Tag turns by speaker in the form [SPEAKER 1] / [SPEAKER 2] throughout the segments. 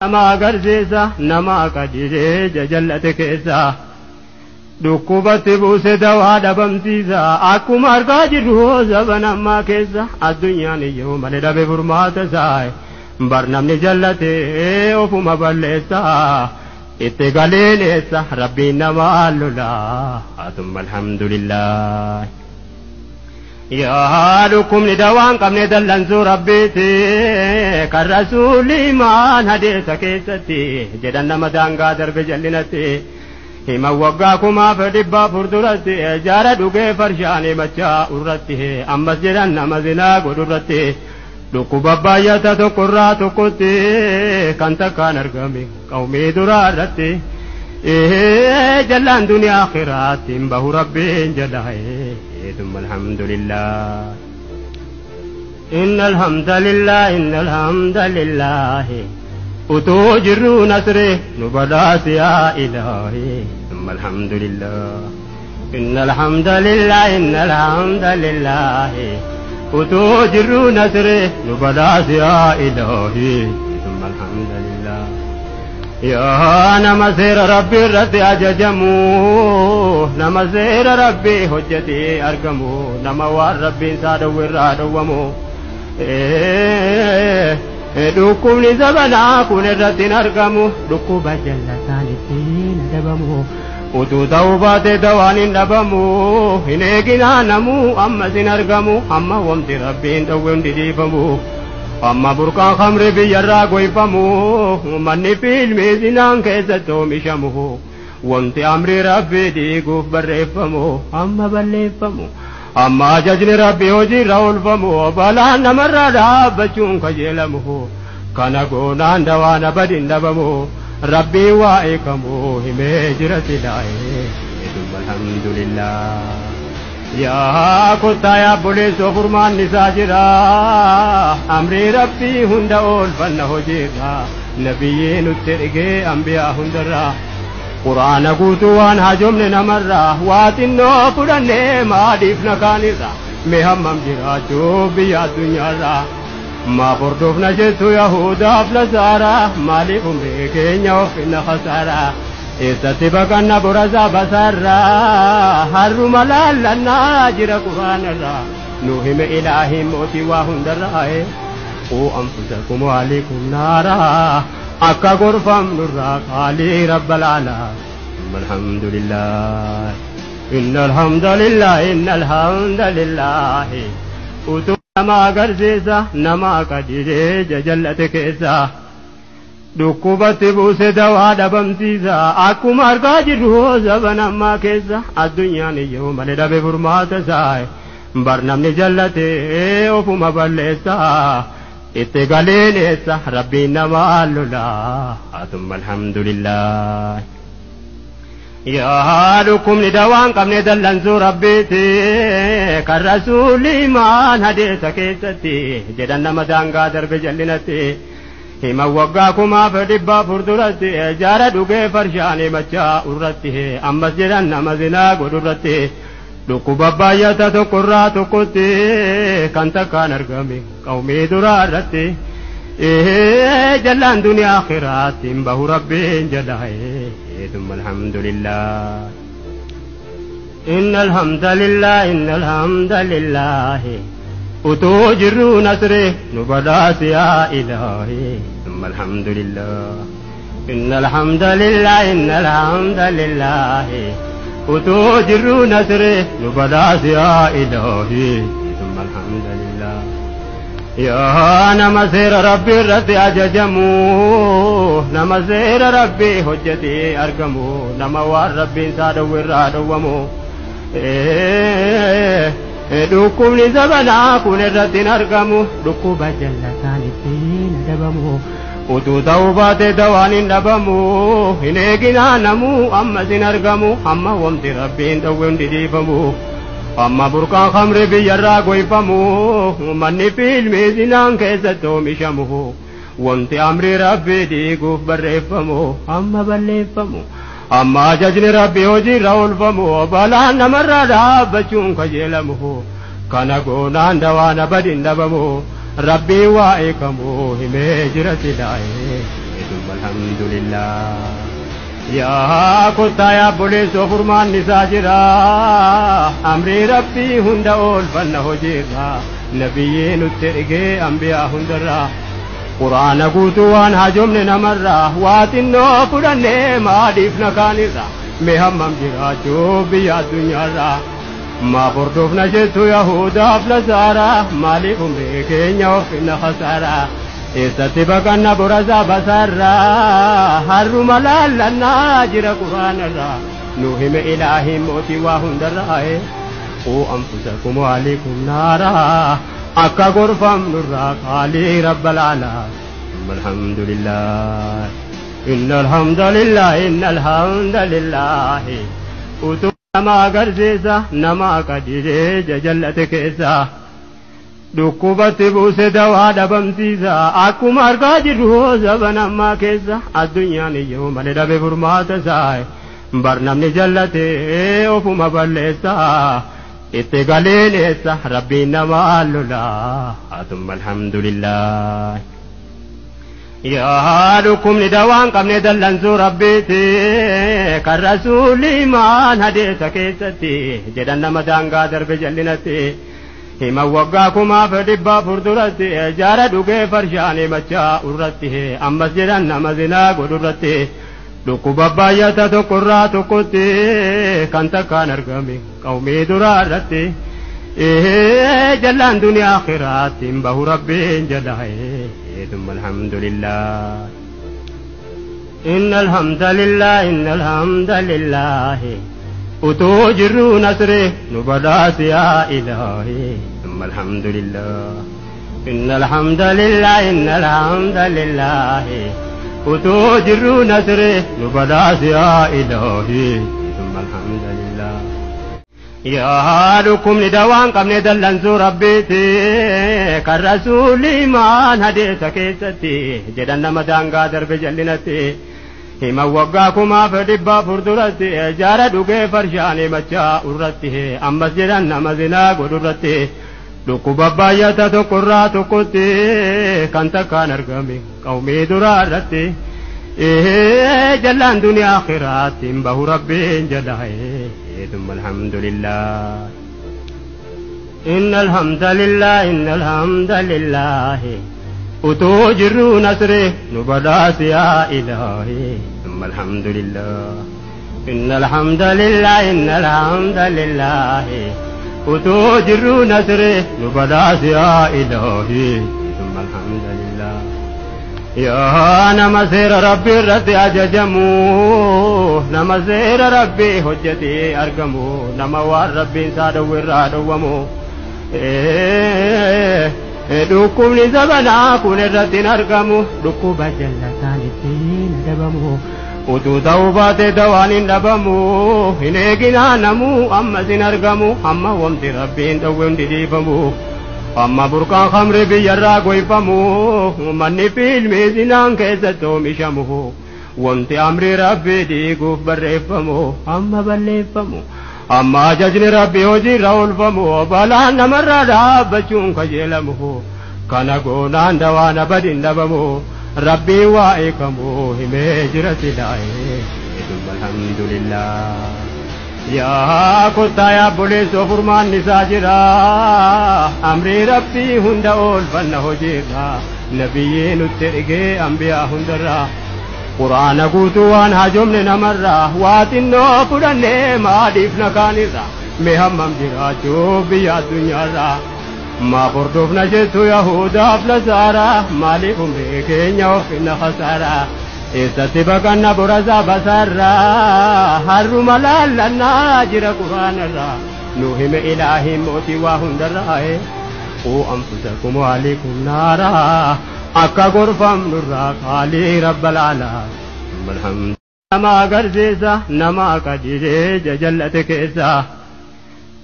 [SPEAKER 1] Nama agarsiisa nama qajeelee jajallate keessa dhukkubatti buuse dawaa dhabamsiisa. Akkuma argaa jirru zaman ammaa keessa addunyaan iyyuu malee dhabe furmaata isaa. Bar namni jallate ofuma balleessa, itti galeeneessa rabbiin namaa lola. Hatumma alhamdulillah. Yaa dhukkubni dawaan qabne dallansuu rabbiiti, kan rasuulli imaan hadeessa keessatti jedhan nama daangaa darbe jallinatti himan waggaa 1400 duratti jaara dhugee farshaan machaa irratti, ammas jedhan nama zinaa godhurratti. Dhukkuba baay'ata tokkorraa tokkotti kan takkaan argame qawmii duraa irratti. Jallaan duniyaa akhiraatti hin bahu rabbiin jalaa. ثم الحمد لله، إن الحمد لله، إن الحمد لله، utuu jirru nasre nu badhaasi yaa ilaahi. ثم الحمد لله، إن الحمد لله، إن الحمد لله، utuu jirru nasre nu badhaasi yaa ilaahi. ثم الحمد لله. Yaa nama seera rabbii irratti ajajamu, nama seera rabbii hojjetee argamu, nama waan rabbiin isaa dhowwe irraa dhowwamu, dhukkubni zabanaa kun irratti hin argamu. Dhukkuba jallataan ittiin adabamu utuu ta'uu baate dawaan hin dhabamu. Hin eeginaa namuu ammas hin argamu. Amma wamti rabbiin dhowwe hundi dhiifamu, amma burqaan khamri biyyarraa goyfamu, manni fiilmii zinaan keessatti oomishamu, wanti amri rabbii diiguuf barreeffamu amma balleeffamu, amma ajajni rabbii hojiirra oolfamu, balaan namarraa dhaabbachuun kajeelamu. Kana goonaan dawaan abadin dhabamu, rabbii waa eekamu himee jira silaa'ee. Alhamdulillah. Yaa kottaa yaa obboleessoo, furmaanni isaa jira. Amrii rabbii hunda oolfanna hojiirra, nabiyyii nutti dhigee ambiyaa hundarraa. Quraana guutuu waan haajomne namarraa waa xinnoo fudhannee maaliif na kaanirra? Mee hammam jiraachuu biyya addunyaarraa maaf hordofna jettu yahudaaf nasaaraa? Maaliif umrii keenya ofinna khasaaraa? Eessatti baqanna borasaa basaarraa? Harruma laallannaa jira quraanarraa nu hime ilaahiin mootii waa hundarraa. Quu anfusakum waalikum naaraa, akka gorfamnurraa qaalii rabbal aalaa. Alhamdulillah, inna alhamdulillah, inna alhamdulillah. Utuu nama agarsiisa nama qajeelee jajallate keessa dhukkubatti buuse dawaa dhabamsiisa. Akkuma argaa jirru zaman ammaa keessa addunyaan iyyuu malee dhabe furmaata isaa. Bar namni jallate ofuma balleessa, itti galeeneessa rabbiin namaa lola. Hatumma alhamdulillah. Yaa dhukkubni dawaan qabne dallansuu rabbiiti, kan rasuulli imaan hadeessa keessatti jedhan nama daangaa darbe jallinatti himan waggaa 1400 duratti jaara dhugee farshaan machaa irratti, ammas jedhan nama zinaa godhurratti. Dhukkuba baay'ata tokkorraa tokkotti kan takkaan argame qawmii duraa irratti. Jallaan duniyaa akhiraatti hin bahu rabbiin jalaa. ثم الحمد لله، إن الحمد لله، إن الحمد لله، utuu jirru nasre nu badhaasi yaa ilaahi. ثم الحمد لله، إن الحمد لله، إن الحمد لله، utuu jirru nasre nu badhaasi yaa ilaahi. ثم الحمد لله. Yaa nama seera rabbii irratti ajajamu, nama seera rabbii hojjetee argamu, nama waan rabbiin isaa dhowwe irraa dhowwamu, dhukkubni zabanaa kun irratti hin argamu. Dhukkuba jallataan ittiin adabamu utuu ta'uu baate dawaan hin dhabamu. Hin eeginaa namuu ammas hin argamu. Amma wamti rabbiin dhowwe hundi dhiifamu, amma burqaan khamri biyyarraa goyfamu, manni fiilmii zinaan keessatti oomishamu, wanti amri rabbii diiguuf barreeffamu amma balleeffamu, amma ajajni rabbii hojiirra oolfamu, balaan namarraa dhaabbachuun kajeelamu. Kana goonaan dawaan abadin dhabamu, rabbii waa eekamu himee jira silaa'ee. Alhamdulillah. Yaa kottaa yaa obboleessoo furmaanni isaa jira. Amrii Rabbii hunda oolfanna hojiirra. Nabiyyii nutti ergee ambiyaa hundarraa. Quraana guutuu waan haajomne namarraa. Waa xinnoo fudhannee maaliif na kaanirra. Mee hammam jiraachuu biyya addunyaarraa. Maaf hordofna jettu Yahudaaf Nasaaraa. Maaliif umrii keenya ofinna khasaaraa. Eessatti baqanna borasaa basaarraa. Harruma laallannaa jira quraanarraa. Nu hime ilaahiin mootii waa hundarraa. Quu anfusakum waalikum naaraa. Akka gorfamnurraa qaalii rabbal aalaa. Alhamdulillah. Inna alhamdulillah inna alhamdulillah. Utuu nama agarsiisa nama qajeelee jajallate keessa. Dhukkubatti buuse dawaa dhabamsiisa akkuma argaa jirru zaman ammaa keessa addunyaan iyyuu malee dhabe furmaata isaa bar namni jallate ofuma balleessa itti galeeleessa rabbiin namaa lola hatumma alhamdulillah. Yaa dhukkubni dawaan qabne dallansuu rabbiiti kan rasuulli imaan hadeessa keessatti jedhan nama daangaa darbe jallinatti. Hima waggaa 1400 duratti jaara dhugee farshaan himachaa irratti ammas jedhan nama zinaa godhurratti dhukkuba baay'ata tokkorraa tokkotti kan takkaan argame qawmii duraa irratti jallaan duniyaa akhiraatti hin bahu rabbiin jalaa thumma alhamdulillah. Inna alhamdulillah inna alhamdulillah. Utuu jirru nasri nu badhaasi yaa ilaahi thumma alhamdulillah. Inna alhamdulillah inna alhamdulillah. Utuu jirru nasri nu badhaasi yaa ilaahi thumma alhamdulillah. Yaa dhukkubni dawaan qabne dallansuu rabbiiti kan rasuulli imaan hadeessa keessatti jedhan nama daangaa darbe jallinatti. Hima waggaa 1400 duratti jaara dhugee farshaan himachaa irratti ammas jedhan nama zinaa godhurratti dhukkuba baay'ata tokkorraa tokkotti kan takkaan argame qawmii duraa irratti jallaan duniyaa akhiraatti hin bahu rabbiin jalaa thumma alhamdulillah. Inna alhamdulillah inna alhamdulillah. Utuu jirru nasri nu badhaasi yaa ilaahi thumma alhamdulillah. Inna alhamdulillah inna alhamdulillah. Utuu jirru nasri nu badhaasi yaa ilaahi thumma alhamdulillah. Yaa nama seera rabbii irratti ajajamu nama seera rabbii hojjetee argamu nama waan rabbiin isaa dhowwe irraa dhowwamu. Dhukkubni zabanaa kun irratti hin argamu dhukkuba jallataan ittiin adabamu utuu ta'uu baate dawaan hin dhabamu hin eeginaa namuu ammas hin argamu amma wamti rabbiin dhowwe hundi dhiifamu amma burqaan khamri biyyarraa goyfamu manni fiilmii zinaan keessatti oomishamu wanti amri rabbii diiguuf barreeffamu amma balleeffamu. Amma ajajni rabbii hojiirra oolfamu balaan namarraa dhaabbachuun kajeelamu kana goonaan dawaan abadin dhabamu rabbii waa eekamu himee jira silaa'ee alhamdulillah. Yaa kottaa yaa obboleessoo furmaanni isaa jira. Amrii rabbii hunda oolfanna hojiirra nabiyyii nutti ergee ambiyaa hundarraa. Quraana guutuu waan haajomne namarraa waa xinnoo fudhannee maaliif na kaanirra mee hammam jiraachuu biyya addunyaarraa. Maaf hordofna jettu Yahudaaf Nasaaraa maaliif umrii keenya ofinna khasaaraa. Eessatti baqanna borasaa basaarraa harruma laallannaa jira quraanarraa nu hime ilaahiin mootii waa hundarraa. Quu anfusakum waalikum naaraa. Akka gorfamnurraa qaalii rabbal aalaa. Nama agarsiisa nama qajeelee jajallate keessa.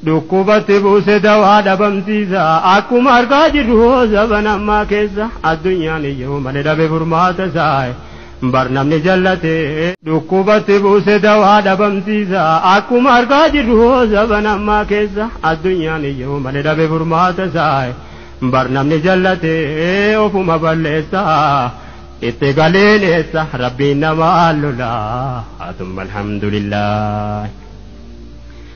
[SPEAKER 1] Dhukkubatti buuse dawaa dhabamsiisa akkuma argaa jirru zaman ammaa keessa addunyaan iyyuu malee dhabe furmaata isaa bar namni jallate dhukkubatti buuse dawaa dhabamsiisa akkuma argaa jirru zaman ammaa keessa addunyaan iyyuu malee dhabe furmaata isaa bar namni jallate ofuma balleessa. Itti galeen eessa rabbiin namaa lola. Hatumma alhamdulillah.